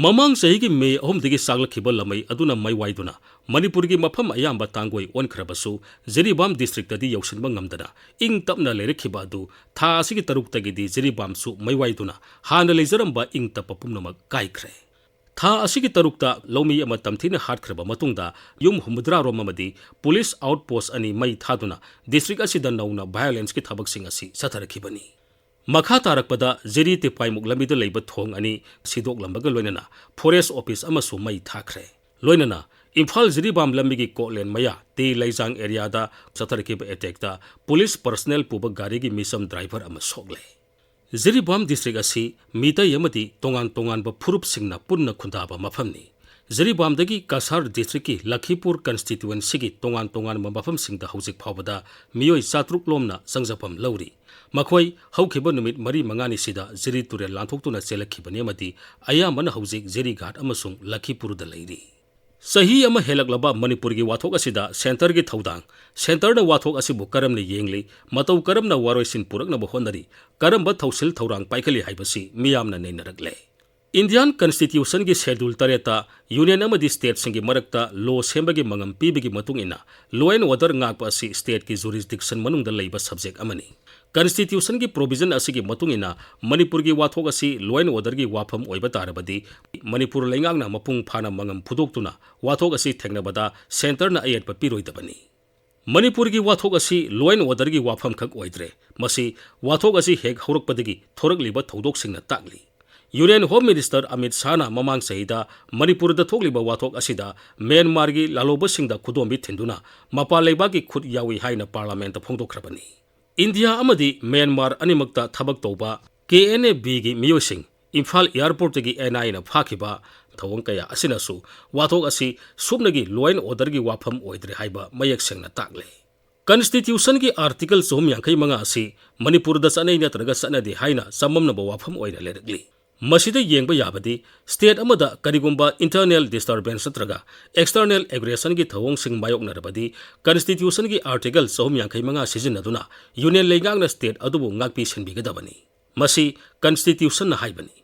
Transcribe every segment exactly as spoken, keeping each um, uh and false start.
ꯃꯃꯥꯡ ꯆꯍꯤꯒꯤ ꯃꯦ ꯑꯍꯨꯝꯗꯒꯤ ꯆꯥꯛꯂꯛꯈꯤꯕ ꯂꯝꯃꯩ ꯑꯗꯨꯅ ꯃꯩ ꯋꯥꯏꯗꯨꯅ ꯃꯅꯤꯄꯨꯔꯒꯤ ꯃꯐꯝ ꯑꯌꯥꯝꯕ ꯇꯥꯡꯒꯣꯏ ꯑꯣꯟꯈ꯭ꯔꯕꯁꯨ, ꯖꯤꯔꯤꯕꯥꯝ ꯗꯤꯁꯇ꯭ꯔꯤꯛꯇꯗꯤ ꯌꯧꯁꯤꯟꯕ ꯉꯝꯗꯅ ꯏꯪ ꯇꯞꯅ ꯂꯩꯔꯛꯈꯤꯕ ꯑꯗꯨ ꯊꯥ ꯑꯁꯤꯒꯤ ꯇꯔꯨꯛꯇꯒꯤꯗꯤ ꯖꯤꯔꯤꯕꯥꯝꯁꯨ ꯃꯩ ꯋꯥꯏꯗꯨꯅ ꯍꯥꯟꯅ ꯂꯩꯖꯔꯝꯕ ꯏꯪ ꯇꯞꯄ ꯄꯨꯝꯅꯃꯛ ꯀꯥꯏꯈ꯭ꯔꯦ꯫ ꯊꯥ ꯑꯁꯤꯒꯤ ꯇꯔꯨꯛꯇ ꯂꯧꯃꯤ ꯑꯃ ꯇꯝꯊꯤꯅ ꯍꯥꯠꯈ꯭ꯔꯕ ꯃꯇꯨꯡꯗ, ꯌꯨꯝ ꯍꯨꯝꯐꯨꯇꯔꯥ ꯔꯣꯝ ꯑꯃꯗꯤ ꯄꯨꯂꯤꯁ ꯑꯥꯎꯠ ꯄꯣꯁ ꯑꯅꯤ ꯃꯩ ꯊꯥꯗꯨꯅ ꯗꯤꯁꯇ꯭ꯔꯤꯛ ꯑꯁꯤꯗ ꯅꯧꯅ ꯚꯥꯏꯑꯣꯂꯦꯟꯁꯀꯤ ꯊꯕꯛꯁꯤꯡ ꯑꯁꯤ ꯆꯠꯊꯔꯛꯈꯤꯕꯅꯤ꯫ ꯃꯈꯥ ꯇꯥꯔꯛꯄꯗ ꯖꯤꯔꯤ ꯇꯦꯄꯥꯏꯃꯨꯛ ꯂꯝꯕꯤꯗ ꯂꯩꯕ ꯊꯣꯡ ꯑꯅꯤ ꯁꯤꯗꯣꯛꯂꯝꯕꯒ ꯂꯣꯏꯅꯅ ꯐꯣꯔꯦꯁ ꯑꯣꯐꯤꯁ ꯑꯃꯁꯨ ꯃꯩ ꯊꯥꯈ꯭ꯔꯦ꯫ ꯂꯣꯏꯅꯅ ꯏꯝꯐꯥꯜ ꯖꯤꯔꯤꯕꯥꯝ ꯂꯝꯕꯤꯒꯤ ꯀꯣꯠꯂꯦꯟ ꯃꯌꯥ ꯇꯤ ꯂꯩꯖꯥꯡ ꯑꯦꯔꯤꯌꯥꯗ ꯆꯠꯊꯔꯛꯈꯤꯕ ꯑꯦꯇꯦꯛꯇ ꯄꯨꯂꯤꯁ ꯄꯔꯁꯅꯦꯜ ꯄꯨꯕ ꯒꯥꯔꯤꯒꯤ ꯃꯤꯆꯝ ꯗ꯭ꯔꯥꯏꯚꯔ ꯑꯃ ꯁꯣꯛꯂꯦ꯫ ꯖꯤꯔꯤꯕꯥꯝ ꯗꯤꯁꯇ꯭ꯔꯤꯛ ꯑꯁꯤ ꯃꯤꯇꯩ ꯑꯃꯗꯤ ꯇꯣꯉꯥꯟ ꯇꯣꯉꯥꯟꯕ ꯐꯨꯔꯨꯞꯁꯤꯡꯅ ꯄꯨꯟꯅ ꯈꯨꯟꯗꯥꯕ ꯃꯐꯝꯅꯤ꯫ ꯖꯤꯔꯤꯕꯥꯝꯗꯒꯤ ꯀꯁꯥꯔ ꯗꯤꯁꯇ꯭ꯔꯤꯛꯀꯤ ꯂꯈꯤꯄꯨꯔ ꯀꯟꯁꯇꯤꯇ꯭ꯌꯨꯋꯦꯟꯁꯤꯒꯤ ꯇꯣꯉꯥꯟ ꯇꯣꯉꯥꯟꯕ ꯃꯐꯝꯁꯤꯡꯗ ꯍꯧꯖꯤꯛ ꯐꯥꯎꯕꯗ ꯃꯤꯑꯣꯏ ꯆꯥꯇ꯭ꯔꯨꯛ ꯂꯣꯝꯅ ꯆꯪꯖꯐꯝ ꯂꯧꯔꯤ꯫ ꯃꯈꯣꯏ ꯍꯧꯈꯤꯕ ꯅꯨꯃꯤꯠ ꯃꯔꯤ ꯃꯉꯥꯅꯤꯁꯤꯗ ꯖꯤꯔꯤ ꯇꯨꯔꯦꯜ ꯂꯥꯟꯊꯣꯛꯇꯨꯅ ꯆꯦꯜꯂꯛꯈꯤꯕꯅꯤ ꯑꯃꯗꯤ ꯑꯌꯥꯝꯕꯅ ꯍꯧꯖꯤꯛ ꯖꯤꯔꯤꯘꯥꯠ ꯑꯃꯁꯨꯡ ꯂꯈꯤꯄꯨꯔꯗ ꯂꯩꯔꯤ꯫ ꯆꯍꯤ ꯑꯃ ꯍꯦꯜꯂꯛꯂꯕ ꯃꯅꯤꯄꯨꯔꯒꯤ ꯋꯥꯊꯣꯛ ꯑꯁꯤꯗ ꯁꯦꯟꯇꯔꯒꯤ ꯊꯧꯗꯥꯡ, ꯁꯦꯟꯇꯔꯅ ꯋꯥꯊꯣꯛ ꯑꯁꯤꯕꯨ ꯀꯔꯝꯅ ꯌꯦꯡꯂꯤ, ꯃꯇꯧ ꯀꯔꯝꯅ ꯋꯥꯔꯣꯏꯁꯤꯟ ꯄꯨꯔꯛꯅꯕ ꯍꯣꯠꯅꯔꯤ, ꯀꯔꯝꯕ ꯊꯧꯁꯤꯜ ꯊꯧꯔꯥꯡ ꯄꯥꯏꯈꯠꯂꯤ ꯍꯥꯏꯕꯁꯤ ꯃꯤꯌꯥꯝꯅ ꯅꯩꯅꯔꯛꯂꯦ꯫ ꯏꯟꯗꯤꯌꯥꯟ ꯀꯟꯁꯇꯤꯇ꯭ꯌꯨꯁꯟꯒꯤ ꯁꯦꯗ꯭ꯌꯨꯜ ꯇꯔꯦꯠꯇ ꯌꯨꯅꯤꯌꯟ ꯑꯃꯗꯤ ꯁ꯭ꯇꯦꯠꯁꯤꯡꯒꯤ ꯃꯔꯛꯇ ꯂꯣ ꯁꯦꯝꯕꯒꯤ ꯃꯉꯝ ꯄꯤꯕꯒꯤ ꯃꯇꯨꯡ ꯏꯟꯅ, ꯂꯣ ꯑꯦꯟ ꯑꯣꯔꯗꯔ ꯉꯥꯛꯄ ꯑꯁꯤ ꯁ꯭ꯇꯦꯠꯀꯤ ꯖꯨꯔꯤꯁꯗꯤꯛꯁꯟ ꯃꯅꯨꯡꯗ ꯂꯩꯕ ꯁꯕꯖꯦꯛ ꯑꯃꯅꯤ꯫ ꯀꯟꯁꯇꯤꯇ꯭ꯌꯨꯁꯟꯒꯤ ꯄ꯭ꯔꯣꯚꯤꯖꯟ ꯑꯁꯤꯒꯤ ꯃꯇꯨꯡ ꯏꯟꯅ, ꯃꯅꯤꯄꯨꯔꯒꯤ ꯋꯥꯊꯣꯛ ꯑꯁꯤ ꯂꯣ ꯑꯦꯟ ꯑꯣꯔꯗꯔꯒꯤ ꯋꯥꯐꯝ ꯑꯣꯏꯕ ꯇꯥꯔꯕꯗꯤ, ꯃꯅꯤꯄꯨꯔ ꯂꯩꯉꯥꯛꯅ ꯃꯄꯨꯡ ꯐꯥꯅ ꯃꯉꯝ ꯐꯨꯗꯣꯛꯇꯨꯅ ꯋꯥꯊꯣꯛ ꯑꯁꯤ ꯊꯦꯡꯅꯕꯗ ꯁꯦꯟꯇꯔꯅ ꯑꯌꯦꯠꯄ ꯄꯤꯔꯣꯏꯗꯕꯅꯤ꯫ ꯃꯅꯤꯄꯨꯔꯒꯤ ꯋꯥꯊꯣꯛ ꯑꯁꯤ ꯂꯣ ꯑꯦꯟ ꯑꯣꯔꯗꯔꯒꯤ ꯋꯥꯐꯝ ꯈꯛ ꯑꯣꯏꯗ꯭ꯔꯦ, ꯃꯁꯤ ꯋꯥꯊꯣꯛ ꯑꯁꯤ ꯍꯦꯛ ꯍꯧꯔꯛꯄꯗꯒꯤ ꯊꯣꯔꯛꯂꯤꯕ ꯊꯧꯗꯣꯛꯁꯤꯡꯅ ꯇꯥꯛꯂꯤ꯫ ꯌꯨꯅꯤꯌꯟ ꯍꯣꯝ ꯃꯤꯅꯤꯁꯇꯔ ꯑꯃꯤꯠ ꯁꯥꯍꯅ ꯃꯃꯥꯡ ꯆꯍꯤꯗ ꯃꯅꯤꯄꯨꯔꯗ ꯊꯣꯛꯂꯤꯕ ꯋꯥꯊꯣꯛ ꯑꯁꯤꯗ ꯃ꯭ꯌꯥꯟꯃꯥꯔꯒꯤ ꯂꯥꯂꯣꯕꯁꯤꯡꯗ ꯈꯨꯗꯣꯝꯕꯤ ꯊꯤꯟꯗꯨꯅ ꯃꯄꯥꯟ ꯂꯩꯕꯥꯛꯀꯤ ꯈꯨꯠ ꯌꯥꯎꯏ ꯍꯥꯏꯅ ꯄꯥꯔꯂꯥꯃꯦꯟꯠꯇ ꯐꯣꯡꯗꯣꯛꯈ꯭ꯔꯕꯅꯤ꯫ ꯏꯟꯗꯤꯌꯥ ꯑꯃꯗꯤ ꯃ꯭ꯌꯥꯟꯃꯥꯔ ꯑꯅꯤꯃꯛꯇ ꯊꯕꯛ ꯇꯧꯕ ꯀꯦ ꯑꯦꯟ ꯑꯦ ꯕꯤꯒꯤ ꯃꯤꯑꯣꯏꯁꯤꯡ ꯏꯝꯐꯥꯜ ꯑꯦꯌꯔꯄꯣꯔꯠꯇꯒꯤ ꯑꯦꯟ ꯑꯥꯏ ꯑꯦꯅ ꯐꯥꯈꯤꯕ ꯊꯧꯑꯣꯡ ꯀꯌꯥ ꯑꯁꯤꯅꯁꯨ ꯋꯥꯊꯣꯛ ꯑꯁꯤ ꯁꯨꯞꯅꯒꯤ ꯂꯣ ꯑꯦꯟ ꯑꯣꯔꯗꯔꯒꯤ ꯋꯥꯐꯝ ꯑꯣꯏꯗ꯭ꯔꯦ ꯍꯥꯏꯕ ꯃꯌꯦꯛ ꯁꯦꯡꯅ ꯇꯥꯛꯂꯦ꯫ ꯀꯟꯁꯇꯤꯇ꯭ꯌꯨꯁꯟꯒꯤ ꯑꯥꯔꯇꯤꯀꯜ ꯆꯍꯨꯝ ꯌꯥꯡꯈꯩ ꯃꯉꯥ ꯑꯁꯤ ꯃꯅꯤꯄꯨꯔꯗ ꯆꯠꯅꯩ ꯅꯠꯇ꯭ꯔꯒ ꯆꯠꯅꯗꯦ ꯍꯥꯏꯅ ꯆꯃꯝꯅꯕ ꯋꯥꯐꯝ ꯑꯣꯏꯅ ꯂꯩꯔꯛꯂꯤ꯫ ꯃꯁꯤꯗ ꯌꯦꯡꯕ ꯌꯥꯕꯗꯤ, ꯁ꯭ꯇꯦꯠ ꯑꯃꯗ ꯀꯔꯤꯒꯨꯝꯕ ꯏꯟꯇꯔꯅꯦꯜ ꯗꯤꯁꯇꯔꯕꯦꯟꯁ ꯅꯠꯇ꯭ꯔꯒ ꯑꯦꯛꯁꯇꯔꯅꯦꯜ ꯑꯦꯒ꯭ꯔꯦꯁꯟꯒꯤ ꯊꯧꯑꯣꯡꯁꯤꯡ ꯃꯥꯌꯣꯛꯅꯔꯕꯗꯤ, ꯀꯟꯁꯇꯤꯇ꯭ꯌꯨꯁꯟꯒꯤ ꯑꯥꯔꯇꯤꯀꯜ ꯆꯍꯨꯝ ꯌꯥꯡꯈꯩ ꯃꯉꯥ ꯁꯤꯖꯤꯟꯅꯗꯨꯅ ꯌꯨꯅꯤꯌꯟ ꯂꯩꯉꯥꯛꯅ ꯁ꯭ꯇꯦꯠ ꯑꯗꯨꯕꯨ ꯉꯥꯛꯄꯤ ꯁꯦꯟꯕꯤꯒꯗꯕꯅꯤ꯫ ꯃꯁꯤ ꯀꯟꯁꯇꯤꯇ꯭ꯌꯨꯁꯟꯅ ꯍꯥꯏꯕꯅꯤ꯫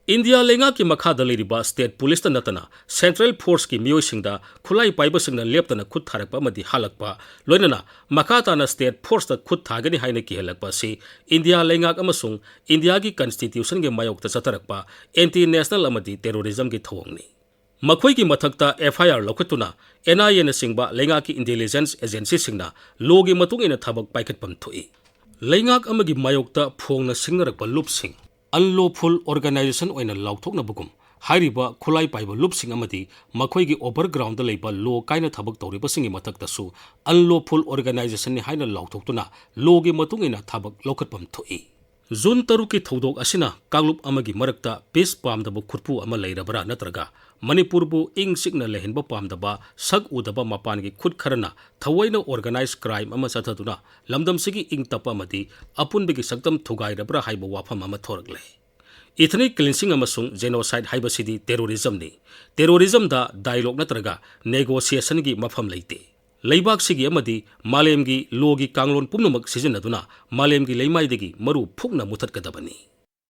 ꯏꯟꯗꯤꯌꯥ ꯂꯩꯉꯥꯛꯀꯤ ꯃꯈꯥꯗ ꯂꯩꯔꯤꯕ state policeꯇ ꯅꯠꯇꯅ central forceꯀꯤ ꯃꯤꯑꯣꯏꯁꯤꯡꯗ ꯈꯨꯠꯂꯥꯏ ꯄꯥꯏꯕꯁꯤꯡꯅ ꯂꯦꯞꯇꯅ ꯈꯨꯠ ꯊꯥꯔꯛꯄ ꯑꯃꯗꯤ ꯍꯥꯠꯂꯛꯄ, ꯂꯣꯏꯅꯅ ꯃꯈꯥ ꯇꯥꯅ state forceꯇ ꯈꯨꯠ ꯊꯥꯒꯅꯤ ꯍꯥꯏꯅ ꯀꯤꯍꯜꯂꯛꯄ ꯑꯁꯤ ꯏꯟꯗꯤꯌꯥ ꯂꯩꯉꯥꯛ ꯑꯃꯁꯨꯡ ꯏꯟꯗꯤꯌꯥꯒꯤ constitutionꯒꯤ ꯃꯥꯌꯣꯛꯇ ꯆꯠꯊꯔꯛꯄ anti national ꯑꯃꯗꯤ terrorismꯒꯤ ꯊꯧꯑꯣꯡꯅꯤ꯫ ꯃꯈꯣꯏꯒꯤ ꯃꯊꯛꯇ F I R ꯂꯧꯈꯠꯇꯨꯅ N I Aꯅꯆꯤꯡꯕ ꯂꯩꯉꯥꯛꯀꯤ intelligence agencyꯁꯤꯡꯅ lawꯒꯤ ꯃꯇꯨꯡ ꯏꯟꯅ ꯊꯕꯛ ꯄꯥꯏꯈꯠꯐꯝ ꯊꯣꯛꯏ꯫ ꯂꯩꯉꯥꯛ ꯑꯃꯒꯤ ꯃꯥꯌꯣꯛꯇ ꯐꯣꯡꯅ ꯁꯤꯡꯅꯔꯛꯄ ꯂꯨꯞꯁꯤꯡ unlawful organization ꯑꯣꯏꯅ ꯂꯥꯎꯊꯣꯛꯅꯕꯒꯨꯝ, ꯍꯥꯏꯔꯤꯕ ꯈꯨꯠꯂꯥꯏ ꯄꯥꯏꯕ ꯂꯨꯞꯁꯤꯡ ꯑꯃꯗꯤ ꯃꯈꯣꯏꯒꯤ overgroundꯗ ꯂꯩꯕ law ꯀꯥꯏꯅ ꯊꯕꯛ ꯇꯧꯔꯤꯕꯁꯤꯡꯒꯤ ꯃꯊꯛꯇꯁꯨ unlawful organizationꯅꯤ ꯍꯥꯏꯅ ꯂꯥꯎꯊꯣꯛꯇꯨꯅ lawꯒꯤ ꯃꯇꯨꯡ ꯏꯟꯅ ꯊꯕꯛ ꯂꯧꯈꯠꯐꯝ ꯊꯣꯛꯏ꯫ ꯖꯨꯟ ꯇꯔꯨꯛꯀꯤ ꯊꯧꯗꯣꯛ ꯑꯁꯤꯅ ꯀꯥꯡꯂꯨꯞ ꯑꯃꯒꯤ ꯃꯔꯛꯇ peace ꯄꯥꯝꯗꯕ ꯈꯨꯠꯄꯨ ꯑꯃ ꯂꯩꯔꯕ꯭ꯔꯥ ꯅꯠꯇ꯭ꯔꯒ ꯃꯅꯤꯄꯨꯔꯕꯨ ꯏꯪ ꯆꯤꯛꯅ ꯂꯩꯍꯟꯕ ꯄꯥꯝꯗꯕ, ꯁꯛ ꯎꯗꯕ ꯃꯄꯥꯟꯒꯤ ꯈꯨꯠ ꯈꯔꯅ ꯊꯑꯣꯏꯅ organized crime ꯑꯃ ꯆꯠꯊꯗꯨꯅ ꯂꯝꯗꯝꯁꯤꯒꯤ ꯏꯪ ꯇꯞꯄ ꯑꯃꯗꯤ ꯑꯄꯨꯟꯕꯒꯤ ꯁꯛꯇꯝ ꯊꯨꯒꯥꯏꯔꯕ꯭ꯔꯥ ꯍꯥꯏꯕ ꯋꯥꯐꯝ ꯑꯃ ꯊꯣꯔꯛꯂꯦ꯫ Ethnic cleansing ꯑꯃꯁꯨꯡ genocide ꯍꯥꯏꯕꯁꯤꯗꯤ terrorismꯅꯤ꯫ Terrorismꯗ dialogue ꯅꯠꯇ꯭ꯔꯒ negotiationꯒꯤ ꯃꯐꯝ ꯂꯩꯇꯦ꯫ ꯂꯩꯕꯥꯛꯁꯤꯒꯤ ꯑꯃꯗꯤ ꯃꯥꯂꯦꯝꯒꯤ lawꯒꯤ ꯀꯥꯡꯂꯣꯟ ꯄꯨꯝꯅꯃꯛ ꯁꯤꯖꯤꯟꯅꯗꯨꯅ ꯃꯥꯂꯦꯝꯒꯤ ꯂꯩꯃꯥꯏꯗꯒꯤ ꯃꯔꯨ ꯐꯨꯛꯅ ꯃꯨꯊꯠꯀꯗꯕꯅꯤ꯫